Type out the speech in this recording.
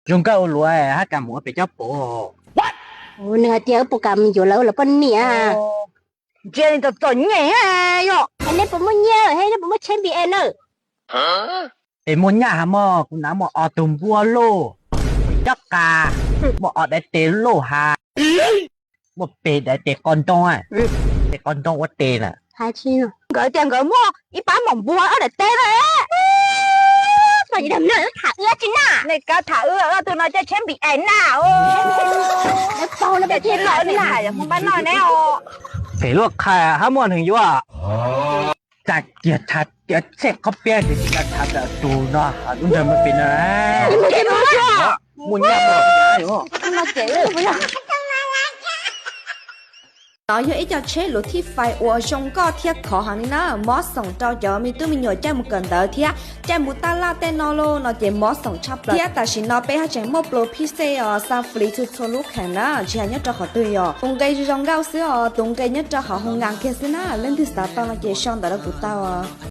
Zoo nkauj ua luaj, hab kam mus ua pem cov pom. Nws hais tias wb puas kam mus yuav lawv ua lawv poj niam. Ntsia li txom txom nyem yom. Nej puas muaj nyiaj, nej puas muaj tsheb npis es na? Es muaj nyaj has mog, kuv nav muaj ob tug npua lauj, cob qa, muaj ob daim tes lauj has, muaj pes daim tes qos ntoo, tes qos ntoo ua tes na. Nkawd tias nkawd muaj ib pab maum npua ob daim teb na. Tham wb tsis na. Nej kav tham wb, ob tug no coj tsheb npis es na. Pem luaj qha hab muaj neeg yuav. Txav kiag tham tias tsheej qhob piab ces tsis tau tham tus no, lub ntsej muag pem no. Muaj nyaj. Nov yog ib co tsheb lus thij fais uas zoo nkauj thiab khov heev li na. Mob xoom rau cov me tub me nyuam caij mus kawm ntawv thiab caij mus taj laj tej no lauj no ces mob xoom tshaj plaws thiab. Tam sim no peb haj tseem muaj pluag phij xej os, xa fli txhua txhua lub kheem na, tsis hais nyob rau qhov twg yom. Tus nqe zoo nkauj xwb os, tus nqe nyob rau hauv hoo nkas kiag xwb na. Leej twg xav tau no ces sau ntawv rau kuv tau os.